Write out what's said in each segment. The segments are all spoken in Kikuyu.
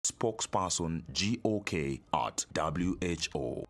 Spokesperson GOK at WHO.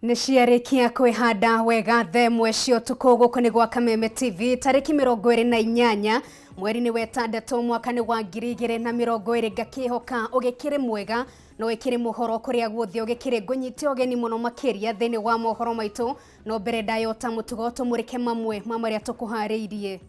Nĩ ciarĩkia kwĩhanda wega thaa ĩmwe cia ũtukũ. Gũkũ nĩ gwa Kameme TV, tarĩki 28 mweri-inĩ wa ĩtandatũ, mwaka nĩ wa 2020. Ngakĩhoka ũgĩkĩrĩ mwega no ĩkĩrĩ mohoro kũrĩa guothe ũgĩkĩrĩ. Ngũnyite ũgeni mũno makĩria thĩinĩ wa mohoro maitũ, no mbere ndayota mũtugo tũmũrĩke mamwe ma marĩa tũkũharĩirie.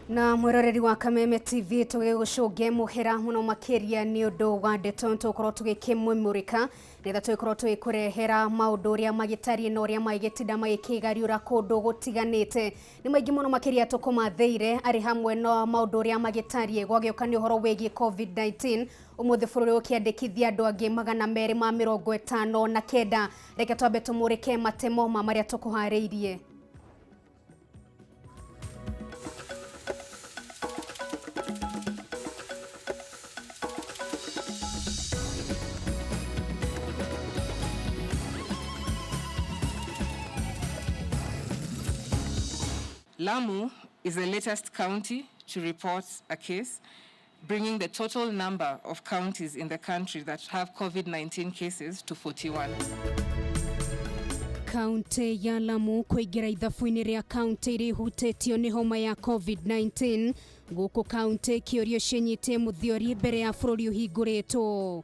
Na mwĩroreri wa Kameme TV, tũgĩgũcũnge mũhera mũno makĩria nĩ ũndũ wa ndeto tũgũkorwo tũgĩkĩmũmũrĩka nĩgetha tũgĩkorwo tũgĩkũrehera maũndũ ũrĩa magĩtariĩ na ũrĩa magĩtinda magĩkĩgariũra kũndũ gũtiganĩte. Nĩ maingĩ mũno makĩria tũkũmathĩire arĩ hamwe na maũndũ ũrĩa magĩtariĩ gwagĩũka nĩ ũhoro wĩgiĩ COVID-19. Ũmũthĩ bũrũri ũkĩandĩkithia andũ angĩ 259. Reke twambe tũmũrĩke matemo ma marĩa tũkũharĩirie. Lamu is the latest county to report a case, bringing the total number of counties in the country that have COVID-19 cases to 41. Kaunti ya Lamu kũingĩra ithabu-inĩ rĩa kaunti iria ihutĩtio nĩ homa ya COVID-19. Gũkũ kaunti kĩũrio cinyite mũthiori mbere ya bũrũri ũhingũrĩtwo.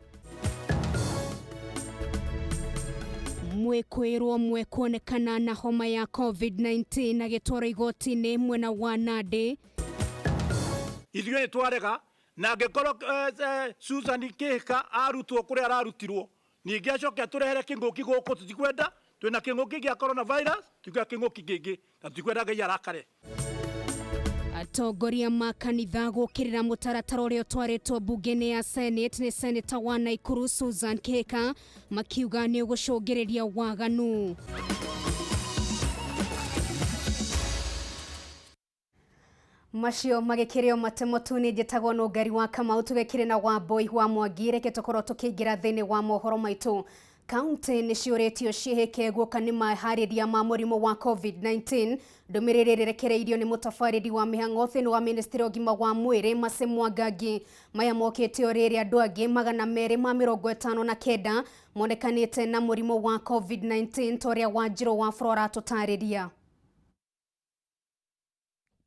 Mwĩkwĩrwo ũmwe kuonekana na homa ya COVID-19 agĩtwarwo igoti-inĩ mwena wa Nandi. Ithuĩ nĩ twarega na angĩkorwo Susan Kĩhĩka arutwo kũrĩa ararutirwo, ningĩ acoke atũrehere kĩng'ũki gũkũ, tũtikwenda. Twĩna kĩng'ũki gĩa coronavirus, tũtikwenda kĩng'ũki kĩngĩ na tũtikwenda Ngai arakare. Atongoria ma kanitha gũkĩrĩra mũtaratara ũrĩa ũtwarĩtwo mbunge-inĩ ya Senate nĩ Seneta wa Naikuru Susan Kĩhĩka, makiuga nĩ ũgũcũngĩrĩria waganu. Macio magĩkĩrĩo matemo tu. Nĩ njĩtagwo Nũngari wa Kamau, tũgĩkĩrĩ na Wambui wa Mwangi. Reke tũkorwo tũkĩingĩra thĩinĩ wa mohoro maitũ. Kaunti nĩ ciũrĩtio ciĩhĩke guoka nĩ maharĩria ma mũrimũ wa COVID-19. Ndũmĩrĩri ĩrekereirio nĩ mũtabarĩri wa mĩhang'o thĩinĩ wa ministry ya ũgima wa mwĩrĩ Mercy Mwangangi. Maya mokĩte o rĩrĩ andũ angĩ 259 monekanĩte na mũrimũ wa COVID-19, ta ũrĩa Wanjirũ wa Flora tũtarĩria.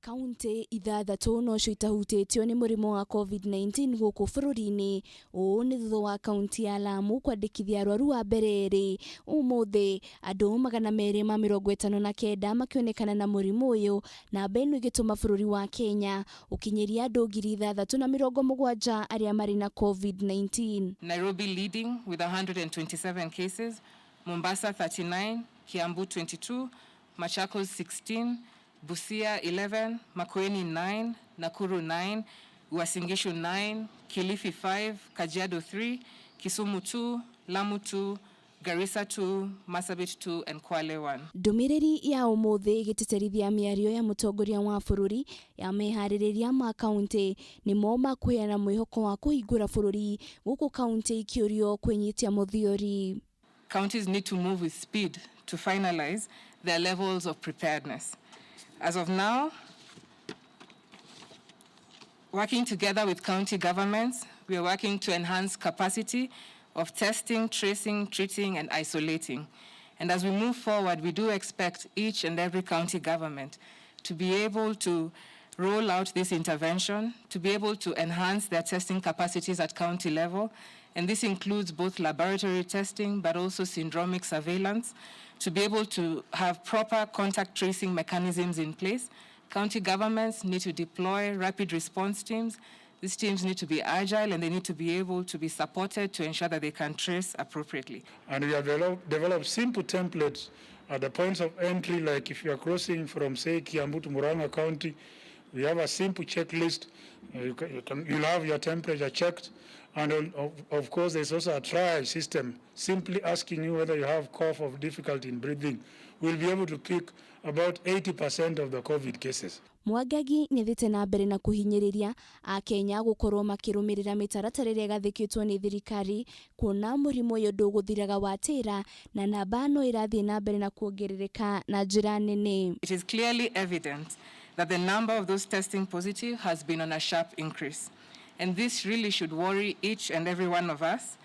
Kaunti ithathatũ nocio itahutĩtio nĩ mũrimũ wa COVID-19 gũkũ bũrũri-inĩ. Ũũ nĩ thutha wa kaunti ya Lamu kwandĩkithia arwaru a mbere erĩ. Ũmũthĩ andũ 259 makĩonekana na mũrimũ ũyũ, namba ĩno ĩgĩtũma bũrũri wa Kenya ũkinyĩria andũ 6,070 arĩa marĩ na COVID-19. Nairobi leading with 127 cases, Mombasa 39, Kiambu 22, Machakos 16, Busia 11, Makueni 9, Nakuru 9, Uasin Gishu 9, Kilifi 5, Kajiado 3, Kisumu 2, Lamu 2, Garissa 2, Marsabit 2 and Kwale 1. Ndũmĩrĩri ya ũmũthĩ ĩgĩtĩtĩrithia mĩario ya mũtongoria wa bũrũri ya meharĩrĩria ma kaunti nĩmo makũheana mwĩhoko wa kũhingũra bũrũri gũkũ kaunti ikĩũrio kwĩnyitia mũthiori. Counties need to move with speed to finalize their levels of preparedness. As of now, working together with county governments, we are working to enhance capacity of testing, tracing, treating, and isolating. And as we move forward, we do expect each and every county government to be able to roll out this intervention, to be able to enhance their testing capacities at county level. And this includes both laboratory testing, but also syndromic surveillance, to be able to have proper contact tracing mechanisms in place. County governments need to deploy rapid response teams. These teams need to be agile and they need to be able to be supported to ensure that they can trace appropriately. And we have developed simple templates at the points of entry, like if you are crossing from, say, Kiambu to Murang'a County, we have a simple checklist. You'll have your temperature checked. And of course, there's also a triage system, simply asking you whether you have cough or difficulty in breathing. We'll be able to pick about 80% of the COVID cases. Mwangangi nĩathiĩte na mbere na kũhinyĩrĩria akenya gũkorwo makĩrũmĩrĩra mĩtaratara ĩrĩa ĩgathĩkĩtwo nĩ thirikari kuona mũrimũ ũyũ ndũgũthiraga watĩra na namba no ĩrathiĩ na mbere na kuongerereka na njĩra nene. It is clearly evident that the number of those testing positive has been on a sharp increase. And this really should worry each and every one of us,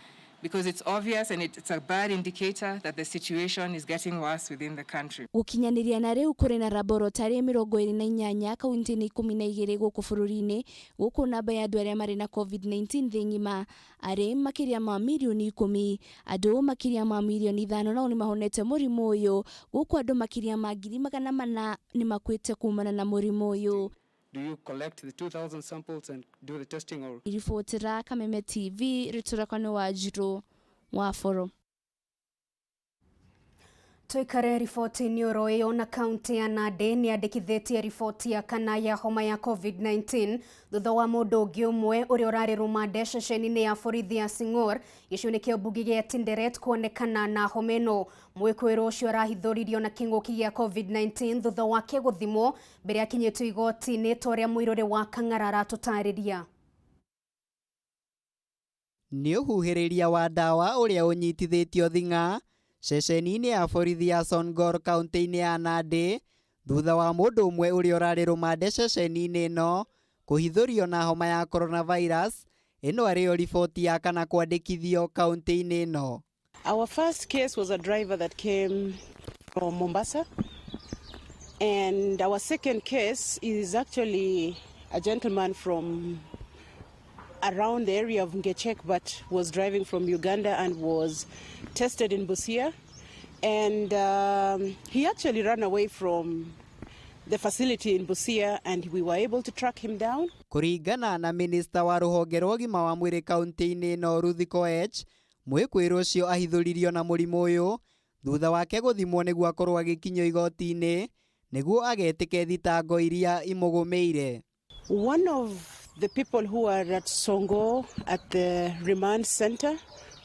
because it's obvious and it's a bad indicator that the situation is getting worse within the country. Gũkinyanĩria na rĩu kũrĩ na laboratory 28 kaunti-inĩ 12 gũkũ bũrũri-inĩ, gũkũ namba ya andũ arĩa marĩ na COVID-19 thĩ ng'ima arĩ makĩria ma mirioni 10. Andũ makĩria ma mirioni 5 nao nĩmahonete mũrimũ ũyũ, gũkũ andũ makĩria ma 400,000 nĩmakuĩte kumana na mũrimũ ũyũ. Do you collect the 2,000 samples and do the testing or? Ribotera Kameme TV, rĩtwa nĩ Wanjirũ wa Boro. Tuikare riboti-inĩ oro ĩyo na kaunti ya Nandi nĩyandĩkithĩtie riboti ya kana ya homa ya COVID-19 thutha wa mũndũ ũngĩ ũmwe ũrĩa ũrarĩ rũmande ceceni-inĩ ya borithi ya Sing'or gĩcigo-inĩ kĩa mbunge gĩa Tinderet kuonekana na homa ĩno. Mwĩkũĩrwo ũcio arahithũririo na kĩng'ũki gĩa COVID-19 thutha wake gũthimwo mbere akinyĩtio igoti-inĩ ta ũrĩa mũirũrĩ wa Kang'ara aratũtarĩria. Nĩ ũhuhĩrĩria wa ndawa ũrĩa ũnyitithĩtio thing'a ceceni-inĩ ya borithi ya Songor kaunti-inĩ ya Nandi thutha wa mũndũ ũmwe ũrĩa ũrarĩ rũmande ceceni-inĩ ĩno kũhithũrio na homa ya coronavirus. Ĩno arĩyo riboti ya kana kwandĩkithio kaunti-inĩ ĩno. Our first case was a driver that came from Mombasa, and our second case is actually a gentleman from around the area of Ngechek, but was driving from Uganda and was tested in Busia. And he actually ran away from the facility in Busia, and we were able to track him down. Kũringana na minista wa rũhonge rwa ũgima wa mwĩrĩ kaunti-inĩ ĩno Ruth Koech, mwĩkũĩrwo ũcio ahithũririo na mũrimũ ũyũ thutha wake gũthimwo nĩguo akorwo agĩkinyio igoti-inĩ nĩguo agetĩke thitango iria imũgũmĩire. One of the people who are at Songo at the remand center,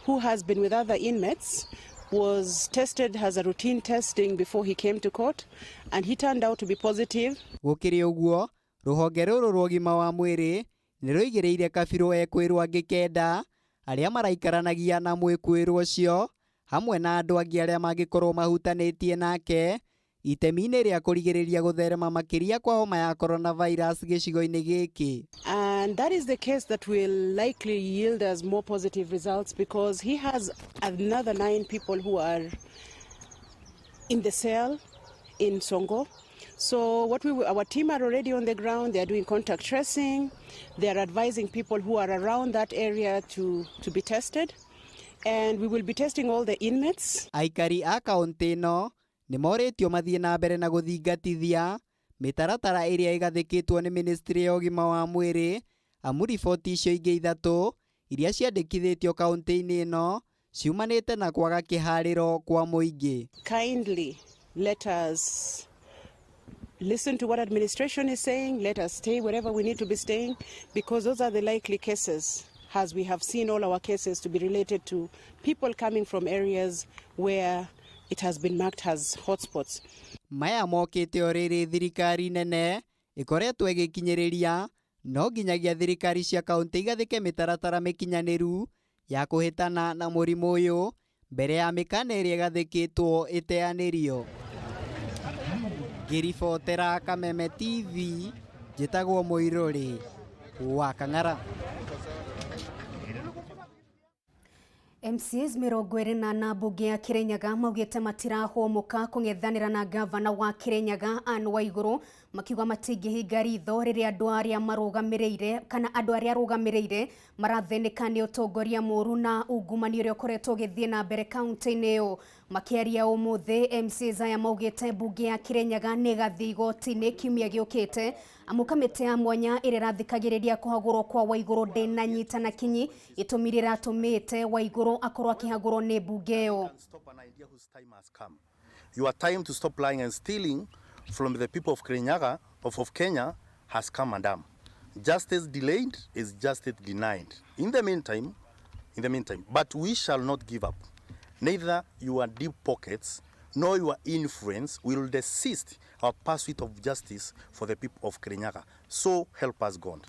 who has been with other inmates, was tested as a routine testing before he came to court, and he turned out to be positive. Gũkĩrĩ ũguo, rũhonge rũrũ rwa ũgima wa mwĩrĩ nĩ rũigĩrĩire kabirũ ekwĩrwo angĩ kenda arĩa maraikaranagia na mwĩkũĩrwo ũcio hamwe na andũ angĩ arĩa mangĩkorwo mahutanĩtie nake itemi-inĩ rĩa kũrigĩrĩria gũtherema makĩria kwa homa ya coronavirus gĩcigo-inĩ gĩkĩ. And that is the case that will likely yield us more positive results, because he has another 9 people who are in the cell in Songo. So what our team are already on the ground. They are doing contact tracing. They are advising people who are around that area to be tested. And we will be testing all the inmates. Aikari a kaunti ĩno nĩ morĩtio mathiĩ na mbere na gũthingatithia mĩtaratara ĩrĩa ĩgathĩkĩtwo nĩ ministry ya ũgima wa mwĩrĩ amu riboti icio ingĩ ithatũ iria ciandĩkithĩtio kaunti-inĩ ĩno ciumanĩte na kwaga kĩharĩro kwa mũingĩ. Kindly let us listen to what administration is saying. Let us stay wherever we need to be staying, because those are the likely cases, as we have seen all our cases to be related to people coming from areas where it has been marked as hotspots. Maya mokĩte o rĩrĩ thirikari nene ĩkoretwo ĩgĩkinyĩrĩria no nginyagia thirikari cia kaunti igathĩke mĩtaratara mĩkinyanĩru ya kũhĩtana na mũrimũ ũyũ mbere ya mĩkana ĩrĩa ĩgathĩkĩtwo ĩteanĩrio. Ngĩribotera Kameme TV, njĩtagwo Mũirũrĩ wa Kang'ara. MCAs 24 mbunge ya Kirinyaga maugĩte matirahũmũka kũng'ethanĩra na gavana wa Kirinyaga Anne Waiguru, makiuga matingĩhinga ritho rĩrĩa andũ arĩa marũgamĩrĩire kana andũ arĩa arũgamĩrĩire marathĩnĩka nĩ ũtongoria mũru na ungumania ũrĩa ũkoretwo ũgĩthiĩ na mbere kaunti-inĩ ĩyo. Makĩaria ũmũthĩ, MCAs aya maugĩte mbunge ya Kirinyaga nĩ ĩgathiĩ igoti-inĩ kiumia gĩũkĩte amu kamĩtĩ ya mwanya ĩrĩa ĩrathikagĩrĩria kũhagũrwo kwa Waiguru ndĩnanyita na kinyi itũmi iria iratũmĩte Waiguru akorwo akĩhagũrwo nĩ mbunge ĩyo. Your time to stop lying and stealing from the people of Kirinyaga, of Kenya, has come, madam. Justice delayed is justice denied. In the meantime, but we shall not give up. Neither your deep pockets nor your influence will desist our pursuit of justice for the people of Kirinyaga. So help us God.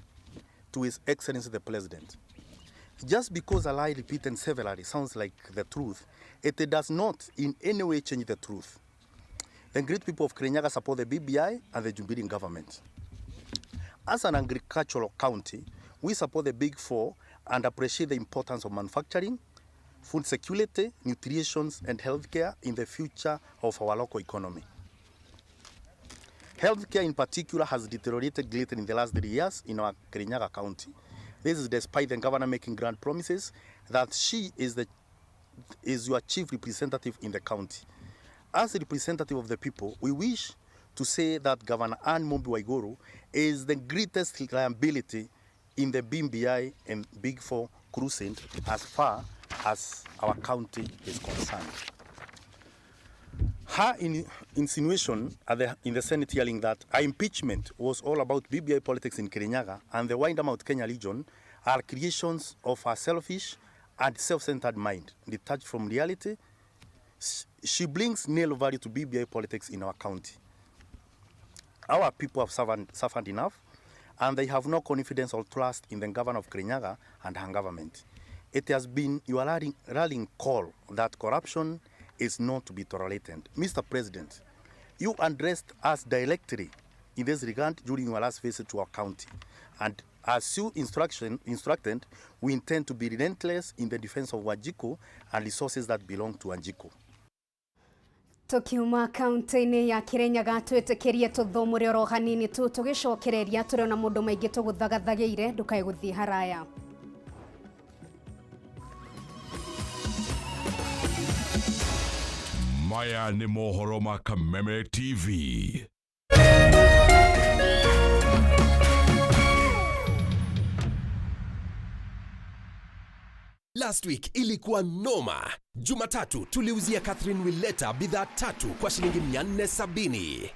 To His Excellency the President. Just because a lie repeated severally sounds like the truth, it does not in any way change the truth. The great people of Kirinyaga support the BBI and the Jubilee government. As an agricultural county, we support the Big Four and appreciate the importance of manufacturing, food security, nutrition, and healthcare in the future of our local economy. Healthcare in particular has deteriorated greatly in the last 3 years in our Kirinyaga county. This is despite the governor making grand promises that she is your chief representative in the county. As a representative of the people, we wish to say that Governor Anne Mumbi Waiguru is the greatest liability in the BBI and Big Four crusade as far as our county is concerned. Her insinuation in the Senate hearing that her impeachment was all about BBI politics in Kirinyaga and the wider Mount Kenya region are creations of her selfish and self-centered mind, detached from reality. She brings nil value to BBI politics in our county. Our people have suffered enough, and they have no confidence or trust in the governor of Kirinyaga and her government. It has been your rallying call that corruption is not to be tolerated. Mr. President, you addressed us directly in this regard during your last visit to our county. And as you instructed, we intend to be relentless in the defense of Wanjiku and resources that belong to Wanjiku. Tukiuma kaunti-inĩ ya Kirinyaga twĩtĩkĩrie tũthũmũre oro hanini tu tũgĩcokereria tũrĩ na mũndũ maingĩ tũgũthagathagĩire ndũkae gũthiĩ haraya. Maya nĩ mohoro ma Kameme TV. Last week ilikuwa noma. Jumatatu tuliuzia Catherine Willeta bidhaa tatu kwa shilingi 470.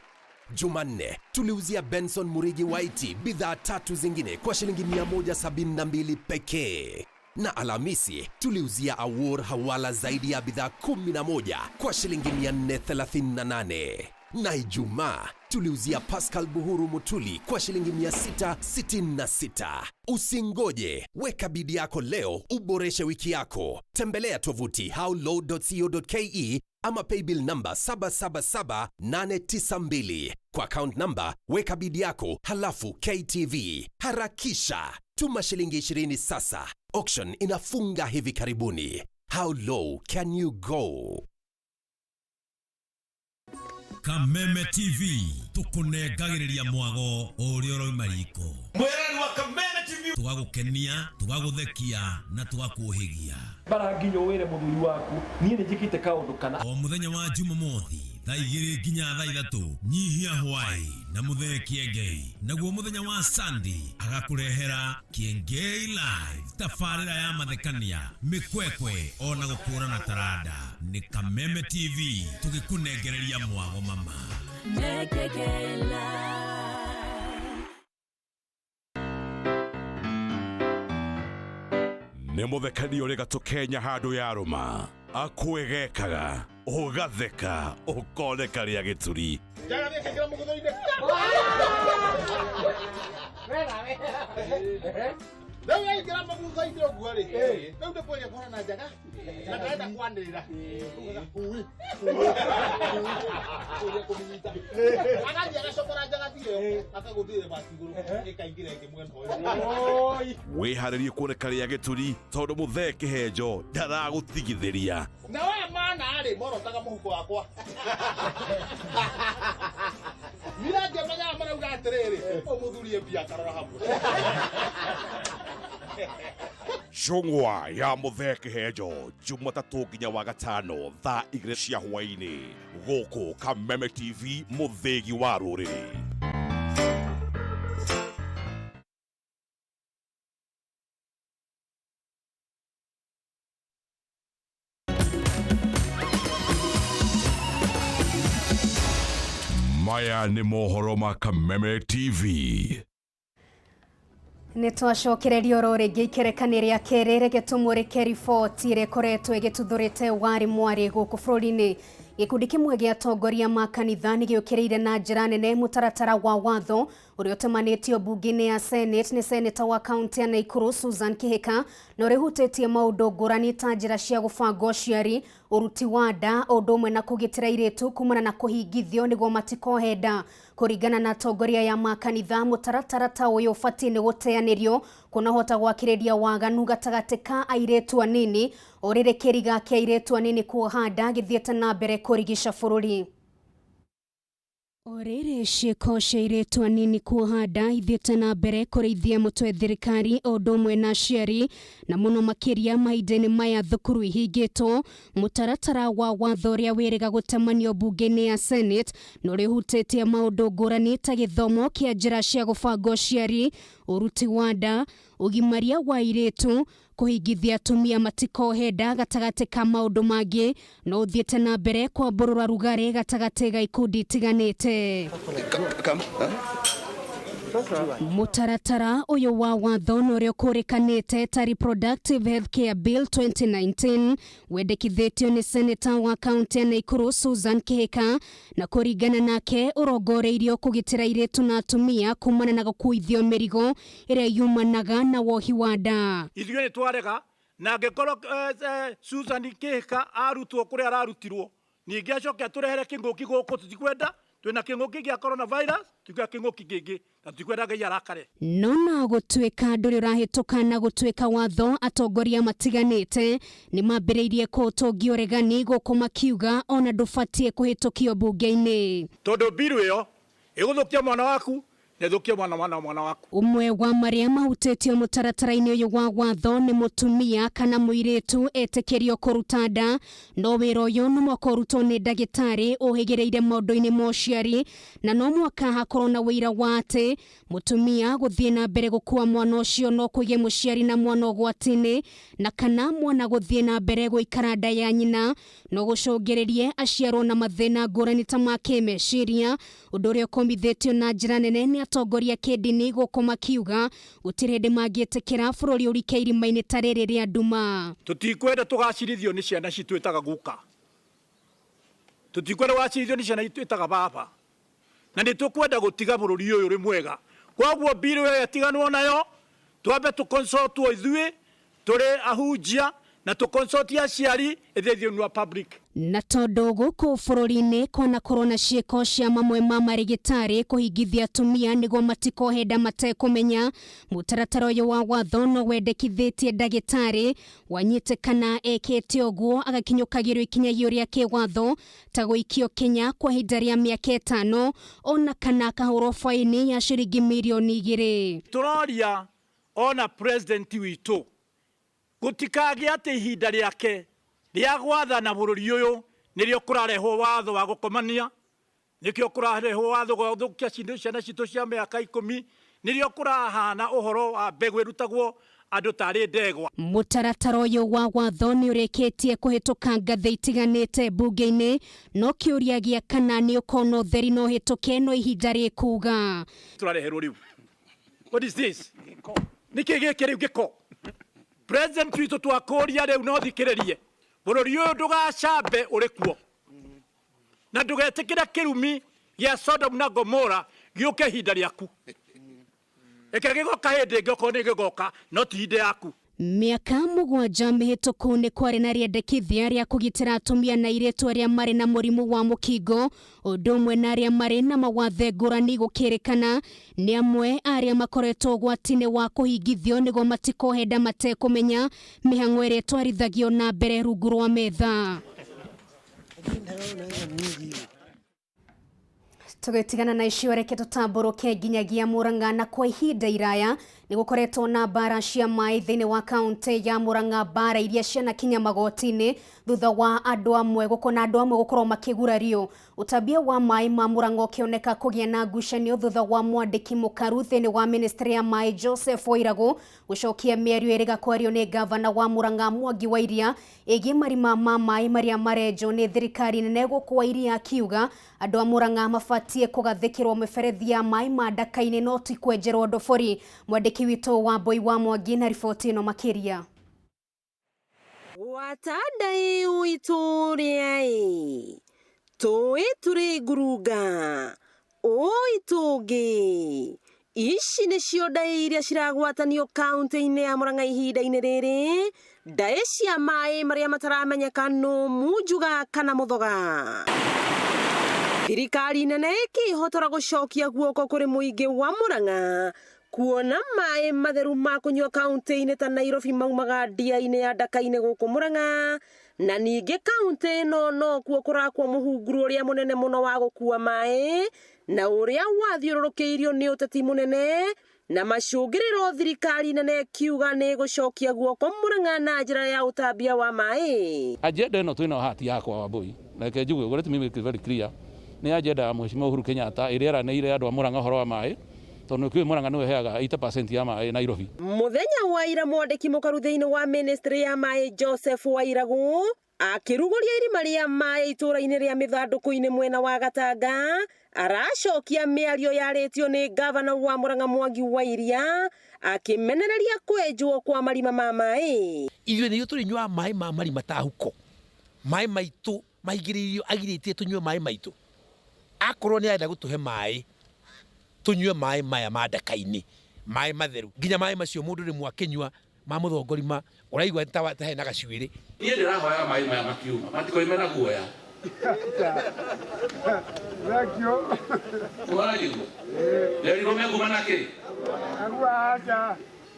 Jumanne tuliuzia Benson Murigi Waiti bidhaa tatu zingine kwa shilingi 172 pekee. Na Alhamisi tuliuzia Awor Hawala zaidi ya bidhaa 11 kwa shilingi 438. Na Ijumaa tuliuzia Pascal Buhuru Mutuli kwa shilingi 666. Usingoje, weka bidii yako leo uboreshe wiki yako. Tembelea tovuti howlow.co.ke ama paybill number 777892. Kwa account number weka bidii yako halafu KTV. Harakisha, tuma shilingi 20 sasa. Auction inafunga hivi karibuni. How low can you go? Kameme TV tũkũnengagĩrĩria mwago o ũrĩa ũrauma riko. Mwĩrani wa Kameme TV. Tũgagũkenia, tũgagũthekia na tũgakũhĩgia. Bara nginya wĩre mũthuri waku niĩ nĩ njĩkĩte kaũndũ kana. O mũthenya wa Jumamothi thaa igĩrĩ nginya thaa ithatũ nyihia hwaĩ na mũthee Kĩengei. Naguo mũthenya wa Sunday agakũrehera Kĩengei Live, tabarĩra ya mathekania, mĩkwekwe ona gũkũrana taranda. Nĩ Kameme TV tũgĩkũnengereria mwago mama. Nĩ mũthekania ũrĩ gatũ Kenya handũ ya rũma akwĩgekaga ũgatheka ũkoneka rĩa gĩturi. Rĩu yaingĩra mũgutho-inĩ ũguo rĩ, rĩu nĩ kwendia kũhana njaga na ndarenda kwanĩrĩra. Ugaga, hui, hui, hui, kũmĩnyita. Agathiĩ agacokora njagathi ĩyo, akagũthĩra ibati igũrũ, ĩkaingĩra ĩngĩ mwena ũyũ. Wĩharĩrie kuoneka rĩa gĩturi tondũ mũthee kĩhenjo ndaragũtigithĩria. Na waya mana rĩ, morotaga mũhuko wakwa. Nira ngĩmenyaga marauga atĩrĩrĩ, ũyũ mũthuri e mbia akarora hamwe. Njũng'wa ya mũthee kĩhenjo Jumatatũ nginya wa gatano thaa igĩrĩ cia hwaĩ-inĩ gũkũ Kameme TV mũthĩgi wa rũrĩrĩ. Maya nĩ mohoro ma Kameme TV. Nĩ twacokereria oro rĩngĩ ikerekani rĩa kerĩ reke tũmũrĩke riboti ĩrĩa ĩkoretwo ĩgĩtuthũrĩte warĩ mwarĩ gũkũ bũrũri-inĩ. Gĩkundi kĩmwe gĩa atongoria ma kanitha nĩ gĩũkĩrĩire na njĩra nene mũtaratara wa watho ũrĩa ũtemanĩtio mbunge-inĩ ya Senate nĩ seneta wa kaunti ya Naikuru Susan Kihika na ũrĩa ũhutĩtie maũndũ ngũrani ta njĩra cia gũbanga ũciari, ũruti wa nda, o ũndũ ũmwe na kũgitĩra airĩtu kumana na kũhingithio nĩguo matikohe nda. Kũringana na atongoria aya ma kanitha, mũtaratara ta ũyũ ũbatiĩ nĩ gũteanĩrio kũnahota gwakĩrĩria waganu gatagatĩ ka airĩtu anini, o rĩrĩ kĩriga kĩa airĩtu anini kuoha nda gĩthiĩte na mbere kũrigica bũrũri. O rĩrĩ ciĩko cia airĩtu anini kuoha nda ithiĩte na mbere kũrĩithia mũtwe thirikari o ũndũ ũmwe na aciari, na mũno makĩria mahinda-inĩ maya thukuru ihingĩtwo, mũtaratara wa watho ũrĩa wĩrĩga gũtemanio mbunge-inĩ ya Senate na ũrĩa ũhutĩtie maũndũ ngũrani ta gĩthomo kĩa njĩra cia gũbanga ũciari, ũruti wa nda, ũgimaria wa airĩtu, kũhingithia atumia matikohe nda gatagatĩ ka maũndũ mangĩ, no ũthiĩte na mbere kwambũrũra rugarĩ gatagatĩ ga ikundi itiganĩte. Mũtaratara ũyũ wa watho na ũrĩa ũkũrĩkanĩte ta Reproductive Healthcare Bill 2019 wendekithĩtio nĩ seneta wa kaunti ya Naikuru Susan Kihika, na kũringana nake ũrongoreirio kũgitĩra airĩtu na atumia kumana na gũkuithio mĩrigo ĩrĩa yumanaga na wohi wa nda. Ithuĩ nĩ twarega na angĩkorwo Susan Kihika arutwo kũrĩa ararutirwo ningĩ acoke atũrehere kĩng'ũki gũkũ, tũtikwenda. Twĩna kĩng'ũki gĩa coronavirus, tũtikwenda kĩng'ũki kĩngĩ na tũtikwenda Ngai arakare. No na gũtuĩka ndũrĩ ũrahĩtũka na gũtuĩka watho, atongoria matiganĩte nĩ mambĩrĩirie kũũtũngia ũregani gũkũ makiuga ona ndũbatiĩ kũhĩtũkio mbunge-inĩ. Tondũ mbiru ĩyo ĩgũthũkia mwana waku na ĩthũkie mwana mwana mwana waku. Ũmwe wa marĩa mahutĩtio mũtaratara-inĩ ũyũ wa watho nĩ mũtumia kana mũirĩtu etĩkĩrio kũruta nda, no wĩra ũyũ no mũhaka ũrutwo nĩ ndagĩtarĩ ũhĩgĩrĩire maũndũ-inĩ ma ũciari, na no mũhaka hakorwo na ũira wa atĩ mũtumia gũthiĩ na mbere gũkua mwana ũcio no kũige mũciari na mwana ũgwati-inĩ, na kana mwana gũthiĩ na mbere gũikara nda ya nyina no gũcũngĩrĩrie aciarwo na mathĩna ngũrani ta ma kĩmeciria, ũndũ ũrĩa ũkũmithĩtio na njĩra nene nĩ atongoria kĩndini gũkũ makiuga gũtirĩ hĩndĩ mangĩtĩkĩra bũrũri ũrike irima-inĩ ta rĩrĩ rĩa nduma. Tũtikwenda tũgacirithio nĩ ciana citũ ĩtaga guka, tũtikwenda gũgacirithio nĩ ciana citũ ĩtaga baba, na nĩ tũkwenda gũtiga bũrũri ũyũ ũrĩ mwega. Koguo mbiru ĩyo ĩtiganwo nayo, twambe tũconsultwo ithuĩ tũrĩ ahunjia na Na tũ-consult aciari ĩthiĩ thĩinĩ wa public. Na tondũ gũkũ bũrũri-inĩ kwanakorwo na ciĩko cia mamwe ma marĩgĩtarĩ kũhingithia atumia nĩguo matikohe nda matekũmenya, mũtaratara ũyũ wa watho no wendekithĩtie ndagĩtarĩ wanyitĩkana ekĩte ũguo agakinyũkagĩrwo ikinya rĩa kĩwatho ta gũikio Kenya kwa ihinda rĩa mĩaka 5 ona kana akahũrwo baini ya ciringi mirioni 2. Tũroria ona president witũ gũtikagĩe atĩ ihinda rĩake rĩa gwathana bũrũri ũyũ nĩrĩo kũrarehwo watho wa gũkomania, nĩkĩo kũrarehwo watho wa gũthũkia ciana citũ cia mĩaka 10, nĩrĩo kũrahana ũhoro wa mbegũ ĩrutagwo andũ tarĩ ndegwa. Mũtaratara ũyũ wa watho nĩ ũrĩkĩtie kũhĩtũka ngathĩ itiganĩte mbunge-inĩ, no kĩũria gĩa kana nĩ ũkona ũtheri no ũhĩtũke no ihinda rĩkuga. Tũrareherwo rĩu. What is this? Nĩkĩ gĩkĩ rĩu gĩko? President witũ twakũria rĩu no thikĩrĩrie. Bũrũri ũyũ ndũgacambe ũrĩ kuo. Na ndũgetĩkĩre kĩrumi gĩa Sodom na Gomora gĩũke ihinda rĩaku. Reke gĩgoka hĩndĩ ĩngĩ okorwo nĩ gĩgoka, no ti hĩndĩ yaku. Mĩaka 7 mĩhĩtũku nĩ kwarĩ na rĩendekithia rĩa kũgitĩra atumia na airĩtu arĩa marĩ na mũrimũ wa mũkingo, ũndũ ũmwe na arĩa marĩ na mawathe ngũrani gũkĩrĩkana nĩ amwe arĩa makoretwo ũgwati-inĩ wa kũhingithio nĩguo matikohe nda matekũmenya mĩhang'o ĩrĩa ĩtwarithagio na mbere rungu rwa metha. Tũgĩtigana na icio reke tũtambũrũke nginyagia Murang'a, na kwa ihinda iraya nĩ gũkoretwo na mbara cia maĩ thĩinĩ wa kaunti ya Murang'a, mbara iria cianakinya magoti-inĩ thutha wa andũ amwe gũkorwo makĩgurario. Ũtambia wa maĩ ma Murang'a ũkĩoneka kũgĩa na ngucanio thutha wa mwandĩki mũkaru thĩinĩ wa ministry ya maĩ Joseph Wairagũ gũcokia mĩario ĩrĩga kwario nĩ gavana wa Murang'a Mwangi wa Iria ĩgiĩ marima ma maĩ marĩa marenjwo nĩ thirikari nene gũkũ Wa Iria akiuga andũ a Murang'a mabatiĩ kũgathĩkĩrwo mĩberethi ya maĩ ma ndaka-inĩ no ti kwenjerwo ndobori. Mwandĩki witũ wa Mbui wa Mwangi na riboti ĩno makĩria. Watandai uitũrĩai tũĩ tũrĩ ngurunga ũĩ tũngĩ. Ici nĩcio ndaĩ iria ciragwatanio kaunti-inĩ ya Murang'a ihinda-inĩ rĩrĩ, ndaĩ cia maĩ marĩa mataramenyeka nũ munjuga kana mũthoga. Thirikari nene ĩkĩhotora gũcokia guoko kũrĩ mũingĩ wa Murang'a kuona maĩ matheru ma kũnyua kaunti-inĩ ta Nairobi maumaga ndia-inĩ ya ndaka-inĩ gũkũ Murang'a, na ningĩ kaunti ĩno nokuo kũrakwo mũhunguru ũrĩa mũnene mũno wa gũkua maĩ na ũrĩa wathiũrũrũkĩirio nĩ ũteti mũnene na macũngĩrĩro thirikari nene kiuga nĩ gũcokia guoko Murang'a na njĩra ya ũtambia wa maĩ. Agenda ĩno twĩna hati yakwa Wambui, reke njuge ũguo, let me make it very clear, nĩ agenda ya Mheshimiwa Uhuru Kenyatta ĩrĩa ĩranĩire andũ a Murang'a ũhoro wa maĩ, tondũ nĩkĩũĩ Murang'a nĩwe ĩheaga 80% ya maĩ Nairobi. Mũthenya wa ira mwandĩki mũkaru thĩinĩ wa ministry ya maĩ Joseph Wairagũ akĩrugũria irima rĩa maĩ itũũra-inĩ rĩa mĩthandũkũ-inĩ mwena wa Gatanga, aracokia mĩario yarĩtio nĩ gavana wa Murang'a Mwangi wa Iria akĩmenereria kwenjwo kwa marima ma maĩ. Ithuĩ nĩithuĩ tũrĩnyuaga maĩ ma marima ta huko, maĩ maitũ maigĩrĩirio agirĩtie tũnyue maĩ maitũ. Akorwo nĩ arenda gũtũhe maĩ, tũnyue maĩ maya ma ndaka-inĩ, maĩ matheru, nginya maĩ macio mũndũ rĩmwe akĩnyua ma mũthongorima ũraigua ta hena gacuĩrĩ. Niĩ ndĩrahoya maĩ maya makiuma matikoime na guoya. Ũrajigua? Nderirwo mekuma na kĩ?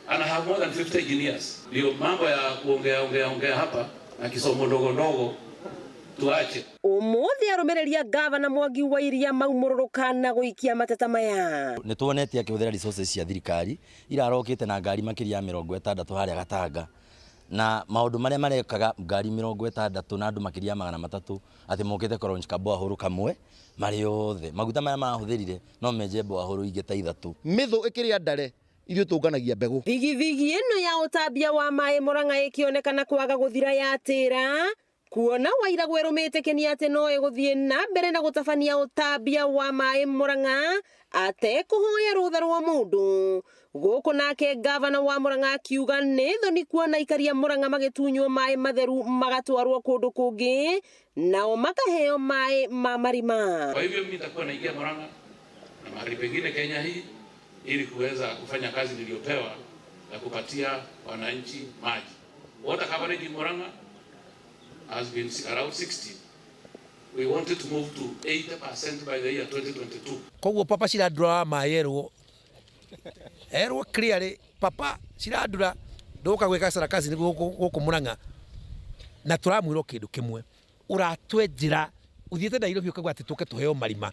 And I have more than 50 engineers. Ndio mambo ya kuongea ongea ongea hapa na kisomo ndogo ndogo tuache. Ũmũthĩ arũmĩrĩri a gavana Mwangi wa Iria maumũrũrũka na gũikia mateta maya. Nĩ tuonete akĩhũthĩra resources cia thirikari irarokĩte na ngari makĩria ya 60 harĩa Gatanga, na maũndũ marĩa marekaga ngari 60 na andũ makĩria ya 300 atĩ mokĩte kũ launch kaboahũrũ kamwe marĩ othe. Maguta maya marahũthĩrire no menje boahũrũ ingĩ ta 3. Mĩthũ ĩkĩrĩa ndare ithuĩ tũnganagia mbegũ. Thigithigi ĩno ya ũtambia wa maĩ Murang'a ĩkĩonekana kwaga gũthira yatĩra, kuona Wairagũ ĩrũmĩte atĩ no ĩgũthiĩ na mbere na gũtabania ũtambia wa maĩ Murang'a atekũhoya rũtha rwa mũndũ. Gũkũ nake gavana wa Murang'a akiuga nĩ thoni kuona aikari a Murang'a magĩtunywo maĩ matheru magatwarwo kũndũ kũngĩ nao makaheo maĩ ma marima. Kwa hivyo mimi nitakuwa naingia Murang'a na mahali pengine Kenya hii ili kuweza kufanya kazi niliyopewa ya kupatia wananchi maji. Water coverage in Murang'a has been around 60. We wanted to move to 80% by the year 2022. Koguo Papa Shirandula wa maĩ erwo erwo clearly, Papa Shirandula nduka gwika sarakasi ni guku Murang'a, na turamwirwo kindu kimwe uratwenjira uthiete Nairobi ukauga ati tuke tuheo marima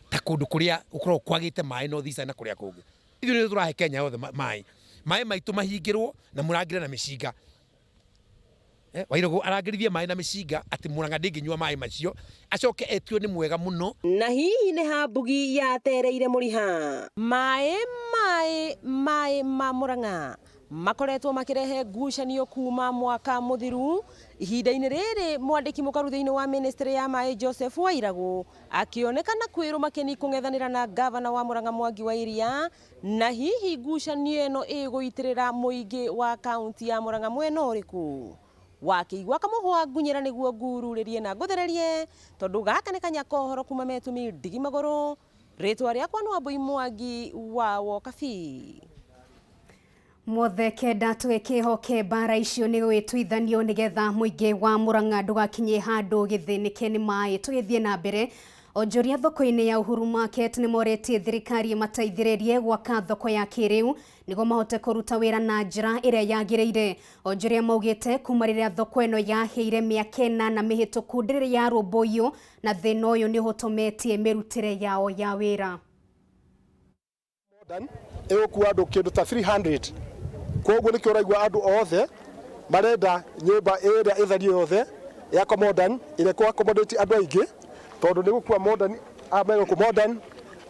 ta kundu kuria ukoragwo kwagite maĩ no thisa na kuria kungi. Ithuĩ nĩ tũrahe Kenya yothe maĩ, maĩ maitũ mahingĩrwo na mũrangĩre na mĩcinga. Wairũgũ arangĩrithie maĩ na mĩcinga atĩ Murang'a ndĩngĩnyua maĩ macio, acoke etio nĩ mwega mũno. Na hihi nĩ ha mbugi yatereire mũriha? Maĩ maĩ maĩ ma Murang'a makoretwo makirehe ngucanio kuma mwaka muthiru. Ihinda-inĩ rĩrĩ mwandĩki mũkaru thĩinĩ wa ministry ya maĩ Joseph Wairagũ akĩonekana kwĩrũma kĩni kũng'ethanĩra na gavana wa Murang'a Mwangi wa Iria, na hihi ngucanio ĩno ĩgũitĩrĩra mũingĩ wa kaunti ya Murang'a mwena ũrĩkũ? Wakĩigua kamũhwa ngunyĩra nĩguo ngururĩrie na ngũthererie, tondũ gaka nĩ kanya kohoro kuma metũmi ndigi magũrũ. Rĩtwa rĩakwa nĩ Wambui Mwangi wa Wokabi. Mothe kenda twĩkĩhoke mbara icio nĩ gwĩtuithanio nĩgetha mũingĩ wa Murang'a ndũgakinye handũ gĩthĩnĩke nĩ maĩ. Tũgĩthiĩ na mbere, onjoria thoko-inĩ ya Uhuru Market nĩ moretie thirikari ĩmateithĩrĩrie gwaka thoko ya kĩrĩu nĩguo mahote kũruta wĩra na njĩra ĩrĩa yagĩrĩire. Onjoria maugĩte kuma rĩrĩa thoko ĩno yahĩire mĩaka ĩnana mĩhĩtũku ndĩrĩ yarũmbũiyo, na thĩna ũyũ nĩ ũhotometie mĩrutĩre yao ya wĩra. Ĩgũkua andũ kĩndũ ta 300, koguo nĩkĩo ũraigua andũ othe marenda nyũmba ĩrĩa ĩtherio yothe ya modern ĩrĩa ĩkũ accommodate andũ aingĩ, tondũ nĩ gũkua modern megũkũ modern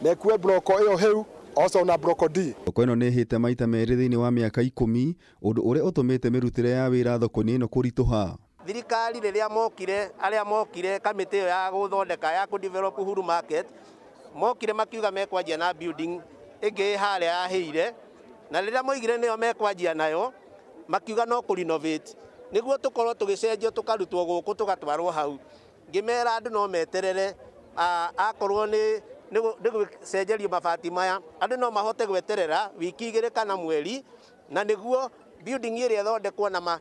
na ĩkue bloko ĩyo hĩu also na bloko D. Thoko ĩno nĩ ĩhĩte maita merĩ thĩinĩ wa mĩaka 10, ũndũ ũrĩa ũtũmĩte mĩrutĩre ya wĩra thoko-inĩ ĩno kũritũha. Thirikari rĩrĩa mokire, arĩa mokire kamĩtĩ ĩyo ya gũthondeka ya kũ develop Uhuru Market, mokire makiuga mekwanjia na building ĩngĩ harĩa yahĩire, na rĩrĩa moigire nĩyo mekwanjia nayo makiuga no kũ renovate nĩguo tũkorwo tũgĩcenjio tũkarutwo gũkũ tũgatwarwo hau. Ngĩmera andũ no meterere, akorwo nĩ gũcenjerio mabati maya andũ no mahote gweterera wiki 2 kana mweri, na nĩguo building ĩrĩa ĩthondekwo na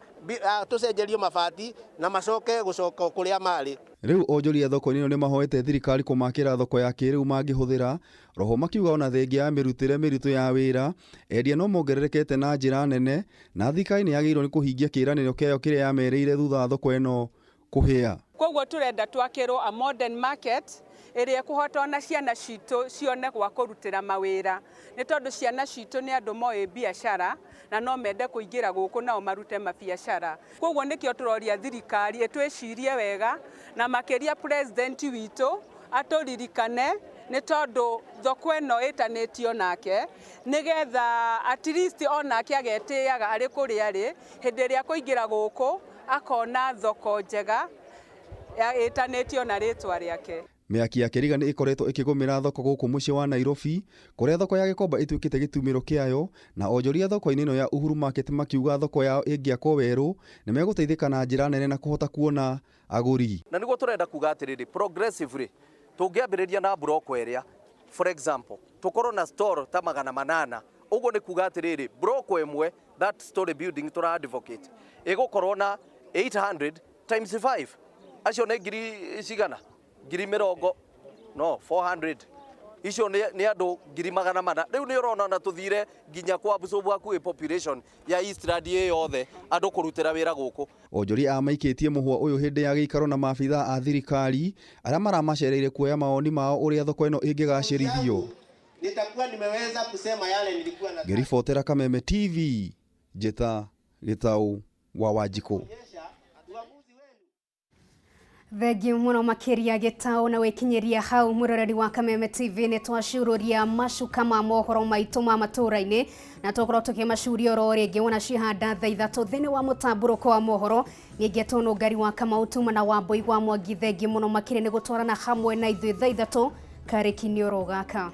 tũcenjerio mabati na macoke gũcoka kũrĩa marĩ. Rĩu onjoria thoko-inĩ ĩno nĩ mahoete thirikari kũmakĩra thoko ya kĩrĩu mangĩhũthĩra roho, makiuga ona thengia ya mĩrutĩre mĩritũ ya wĩra endia no mongererekete na njĩra nene, na thirikari nĩ yagĩrĩirwo nĩ kũhingia kĩĩranĩro kĩayo kĩrĩa yamerĩire thutha wa thoko ĩno kũhĩa. Koguo turenda twakĩrwo a modern market ĩrĩa ĩkũhota ona ciana citũ cione gwa kũrutĩra mawĩra, nĩ tondũ ciana citũ nĩ andũ moĩ biacara na no mende kũingĩra gũkũ nao marute mabiacara. Koguo nĩkĩo tũroria thirikari ĩtwĩcirie wega, na makĩria president witũ atũririkane, nĩ tondũ thoko ĩno ĩtanĩtio nake, nĩgetha at least onake agetĩaga arĩ kũrĩa arĩ, hĩndĩ ĩrĩa kũingĩra gũkũ akona thoko njega ĩtanĩtio na rĩtwa rĩake. Mĩaki ya Kĩriga nĩ ĩkoretwo ĩkĩgũmĩra thoko gũkũ mũciĩ wa Nairobi, kũrĩa thoko ya Gĩkomba ĩtuĩkĩte gĩtumĩro kĩayo, na onjoria thoko-inĩ ĩno ya Uhuru Market makiuga thoko yao ĩngĩakwo werũ nĩ megũteithĩka na njĩra nene na kũhota kuona agũri. Na nĩguo tũrenda kuga atĩrĩrĩ, progressively tũngĩambĩrĩria na bloko ĩrĩa, for example tũkorwo na store ta 800, ũguo nĩ kuga atĩrĩrĩ, bloko ĩmwe that story building tũra advocate ĩgũkorwo na 800 times 5, acio nĩ ngiri cigana? Ngiri mĩrongo no 400, icio nĩ andũ ngiri 400. Rĩu nĩ ũrona na tũthire nginya kwa absorb hakuhĩ population ya Eastland ĩ yothe andũ kũrutĩra wĩra gũkũ. Onjoria a maikĩtie mũhwa ũyũ hĩndĩ ya gĩikaro na maabithaa a thirikari arĩa maramacereire kuoya mawoni mao ũrĩa thoko ĩno ĩngĩgacĩrithio. Nitakuwa nimeweza kusema yale nilikuwa na. Ngĩribotera Kameme TV, Njĩta Gĩtaũ wa Wanjikũ. Thengiũ mũno makĩria Gĩtaũ na wĩkinyĩria hau mũroreri wa Kameme TV nĩ twacururia macuka ma mohoro maitũ ma matũra-inĩ, na tũkorwo tũkĩmacuria oro rĩngĩ wona cihanda thaa 3 thĩinĩ wa mũtambũrũko wa mohoro. Nĩngĩetwo Nũngari wa Kamau tuma na Wambui wa Mwangi. Thengiũ mũno makĩria nĩ gũtwarana hamwe na ithuĩ thaa 3 karĩki-inĩ oro gaka.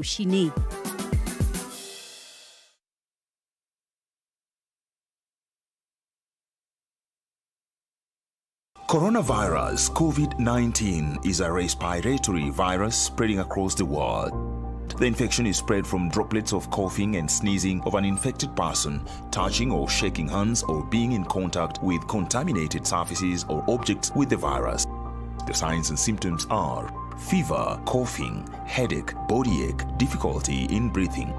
rũcinĩ. Coronavirus COVID 19 is a respiratory virus spreading across the world. The infection is spread from droplets of coughing and sneezing of an infected person, touching or shaking hands, or being in contact with contaminated surfaces or objects with the virus. The signs and symptoms are fever, coughing, headache, body ache, difficulty in breathing.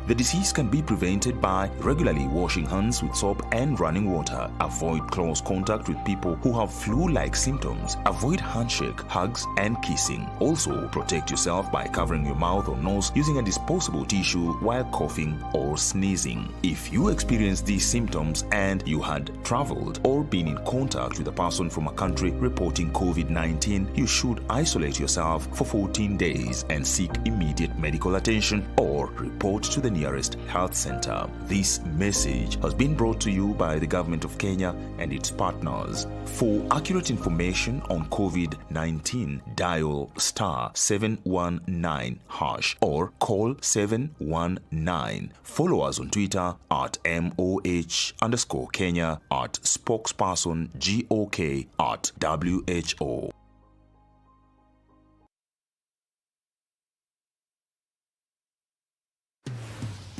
The disease can be prevented by regularly washing hands with soap and running water. Avoid close contact with people who have flu like symptoms. Avoid handshake, hugs, and kissing. Also, protect yourself by covering your mouth or nose using a disposable tissue while coughing or sneezing. If you experience these symptoms and you had traveled or been in contact with a person from a country reporting COVID 19, you should isolate yourself for 14 days and seek immediate medical attention or report to the nearest health center. This message has been brought to you by the Government of Kenya and its partners. For accurate information on COVID 19, dial star 719 hash or call 719. Follow us on Twitter at MOH underscore Kenya, at spokesperson GOK, at WHO.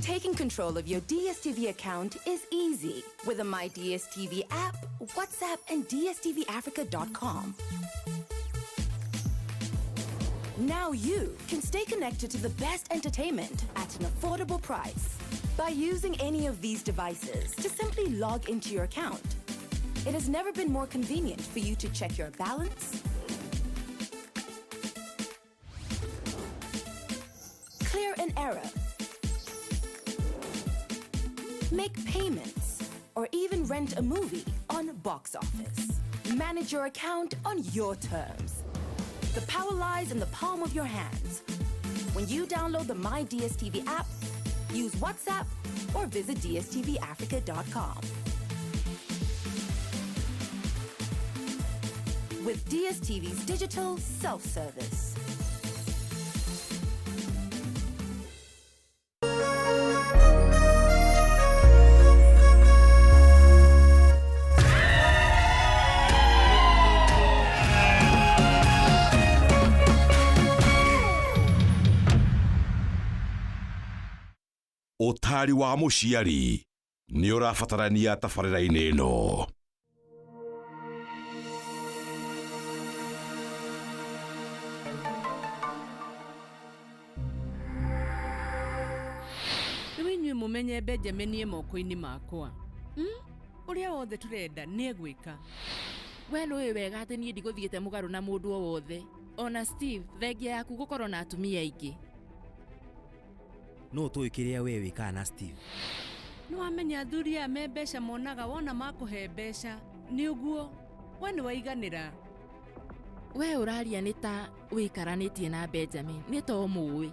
Taking control of your DSTV account is easy with the My DSTV app, WhatsApp, and DSTVAfrica.com. Now you can stay connected to the best entertainment at an affordable price by using any of these devices to simply log into your account. It has never been more convenient for you to check your balance, clear an error, make payments, or even rent a movie on Box Office. Manage your account on your terms. The power lies in the palm of your hands. When you download the My DSTV app, use WhatsApp, or visit DSTVAfrica.com. With DSTV's digital self service. Ũtari wa mũciari nĩ ũrabatarania tabarĩra-inĩ ĩno. Rĩu inyuĩ mũmenye Benjamin e moko-inĩ makwa. Ũrĩa wothe tũrenda nĩ egwĩka. We nĩũĩ wega atĩ niĩ ndigũthiĩte mũgarũ na mũndũ o wothe ona Steve thengia yaku gũkorwo na atumia aingĩ. Nũ ũtũĩ kĩrĩa we wĩkaga na Steve? Nĩwamenya athuri aya me mbeca monaga wona makũhe mbeca nĩ ũguo we nĩwaiganĩra. We ũraria nĩ ta wĩikaranĩtie na Benjamin nĩ ta ũmũĩ.